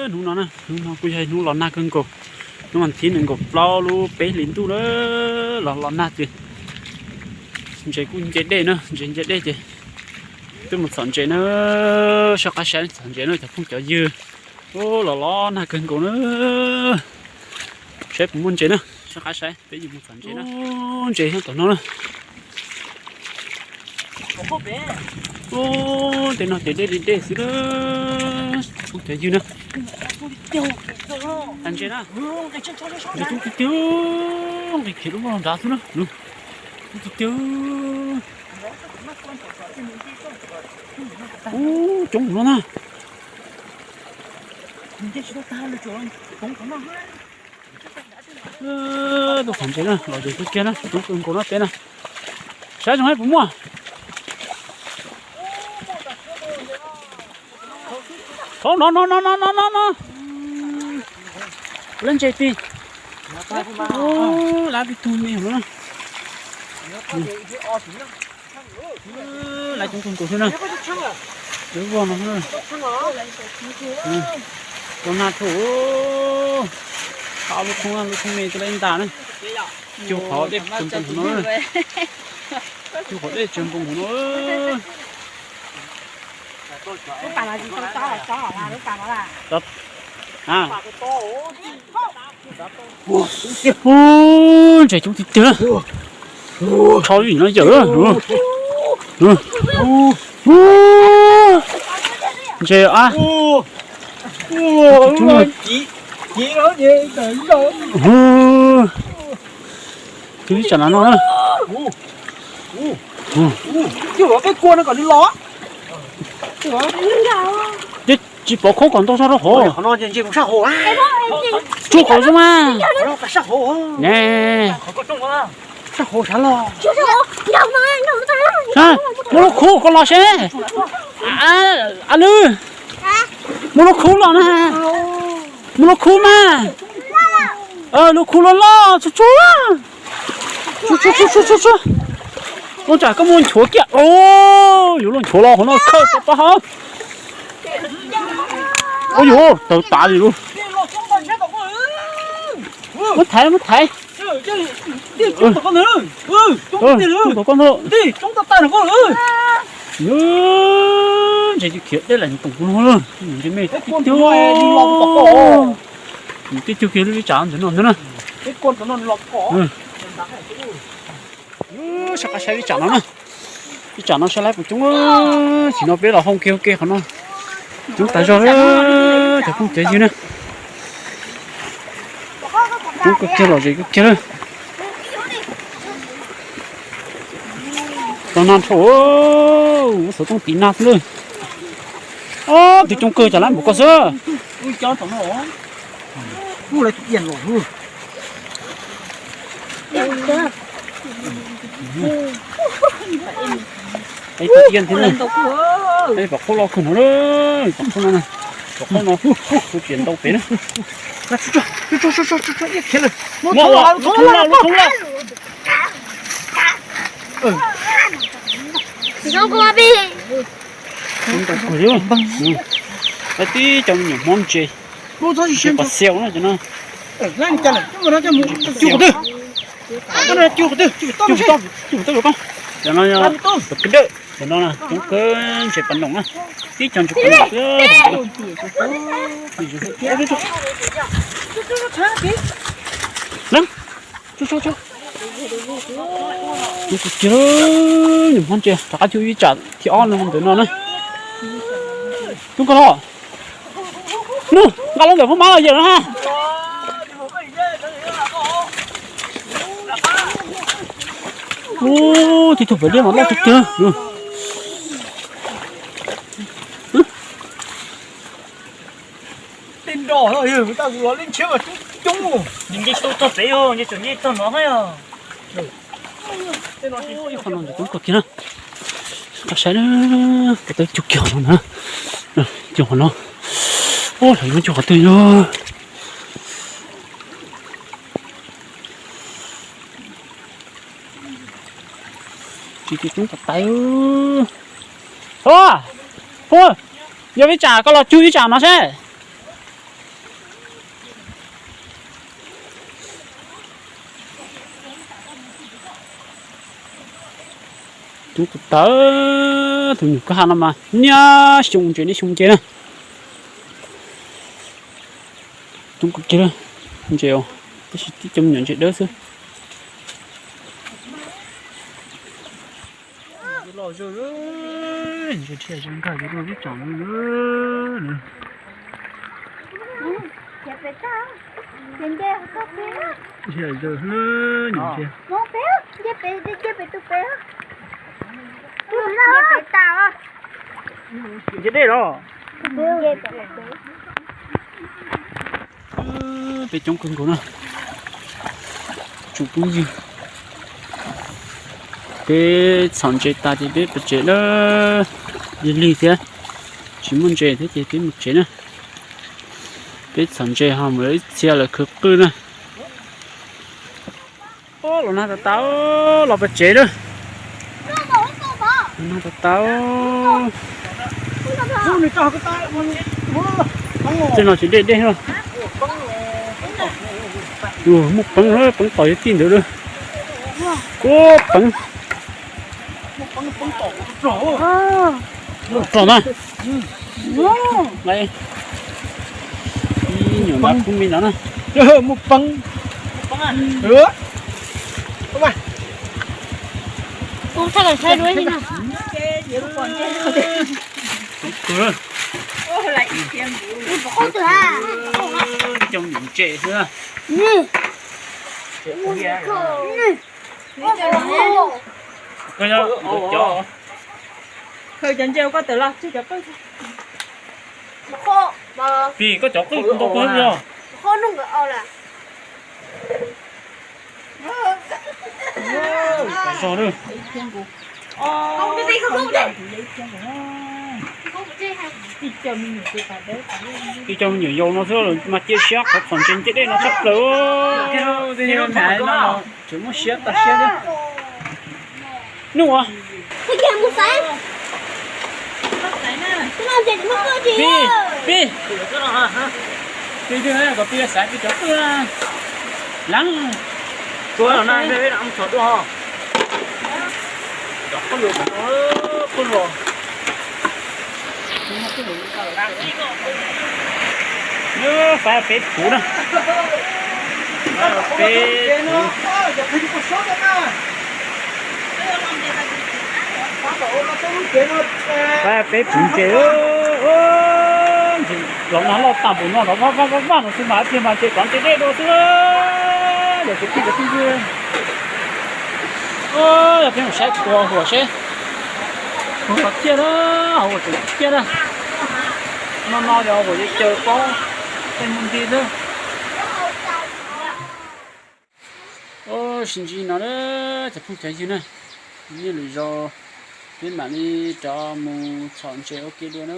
Hnub no na, hnub no kuj yog hnub los nag kawg nkaus, hnub vas thib nees nkaum plaub lub peb hlis ntuj na, los los nag ces ntses kuj nce dej na, ntses nce dej ces twb mus txhom ntses na, soj qab saib txhom ntses na cov phooj cov ywg. Ub, los los nag kawg nkaus na, saib puas muaj ntses na, soj qab saib peb yuav mus txhom ntses na. Ub, ntses nyob tom no na. Ub, tej no ces dej dej dej xwb na, phooj cov ywg na. Ntses na, ntses coob tiag tiag, nqis khiav lub nrad xwb na, coob tiag tiag. Ub, coob no na. Tuaj txhom ntses na, los zes kiag kiag na, coob kawg nkaus no peb na. Saib zoo haib puas muaj. Hauv no no no no no no no. Lawv ntses ti. Lawv tib tug me no. Lawv coob kawg nkaus thiab na. Lawv vog no. Los nag rau, qab lub thoob, lub thoob me tau lawv ntas na. Cuag qhov dej tsaws npoo hauv no. Cuag qhov dej tsaws npoo hauv no. Ntses coob tiag tiag. Rho vim no yawm. Ntses a. Tus ib tsam no no na. Ces tsis pov khaub kom ntau zog rau hauv. Tsuag qhov xwb mas. Ne, muaj lub khub koj los seb. A lwm, muaj lub khub los na. Muaj lub khub mas. Lub khub loj loj tsuag tsuag. Tsuag tsuag tsuag tsuag. Ua cas koj muaj nchuav kiag. Yuav luag nchuav los hauv no khawb tau pab hauv. Ua yuav tawv tas li lub. Muab thaiv, muab thaiv. Tau koj ntag. Ntses khiav deb lawm toom kuv no. Ntses me tib tug, tib tug kiag lub ib tsam ntawm no ntag na. Soj qab saib ib tsam no na. Ib tsam no saib lawv puas coob. Tam sim no peb los hoo kiag ua ke qhov no. Coob tas zog, cov phooj cov ywg na. Coob kawg kiag, lom zem kawg kiag lawm. Los nag nrho, muab xov tooj tiv nag xwb lawm. Ob tug coob kawg cas lawv npaum ko xwb. Peb tus iab thiab na. Peb pom qhov loj kawg no, pom qhov no, pom qhov no, kuv tias ntau pem na. Lub thoob loj, lub thoob loj. Tib cov me nyuam hmov ntses, ntses pas xiaus no cov no. Cov no, cov no coob kawg ntses pas noom na, tib cov ntses pas noom xwb. Coob kawg kiag, nyuam hmov ntses rov qab cug ib tsam thib ob no ntawm no na. Coob kawg los. Nug nqa lub ntawm phooj mab los yawm no ha. Ub, tib tug pem liaj mas loj tiag tiag. Tej nroj no yog kuv tau tus los lej ntshiab mas coob coob. Nws nce tsis tau txog pem, nce tseem nce txog no thiab. Ib qho no nws coob kawg kiag na. Qab saib na, kuv tau cug kiag qhov no na. Cug qhov no. Ub, lawv yuav cug qhov twg yog. Tsis coob tas tais. Ub, yog ib tsam koj los cug ib tsam no seb. Coob kawg tag, tus nyuam kwj ha no mas niaj xyoo ntses niaj xyoo ntses na. Coob kawg kiag ntses os, tab sis tib cov me nyuam ntses dawb xwb. Los zog, ntses dhia zoo nkauj yuav luaj tib tsoom no. Dhia zoo, nyuam ntses. Ntses dej los. Peb coob kawg nkaus na. Tsoom phooj ywg, peb txhom ntses tas ces peb pais tsev lawm. Lig lig thiab, tsis muaj ntses thiab ces peb mus tsev na. Peb txhom ntses ho mus ib txhia lawm khwv qwj na. Los nag tas tas, los pais tsev lawm. Los nag tas tas. Tej no tsis dej dej. Muaj peev, peev tom yuav tij ntawd lawm. Ua peev. Txog na. Ib nyuam npab kub me no na. Muaj peev. Coob kawg. Coob nyuam ntses xwb. Khaws cov ntses ua koj tawm los tseg cov qwj. Pim koj cov qwj ntau kawg li os. Zog lawm. Tib co me nyuam yaus no xwb mas cia siab qhov txhom ntses ntses dej no tshaj plaws. Tseem muaj siab tag siab thiab. Nug as. Pim, pim. Pim, kom pim xaiv pim cov qwj. Lav. Qwj los. Xaiv peb puv na. Peb puv. Peb puv ntses, ntses los nag loj tag npaum no los vaj vaj vaj vaj no xwb mas ib pliag mas ntses tsov ntses dej dua xwb. Yog tsis pib cov phooj ywg, yog peb mus saib tua huam seb, huam thiaj na, huam tseem thiaj na. No no yog huam caws paub tej mus nti xwb. Sib ntsib no na, cov phooj cov ywg na, nyob lwm zaus peb mam li rov mus txhom ntses ua ke dua na.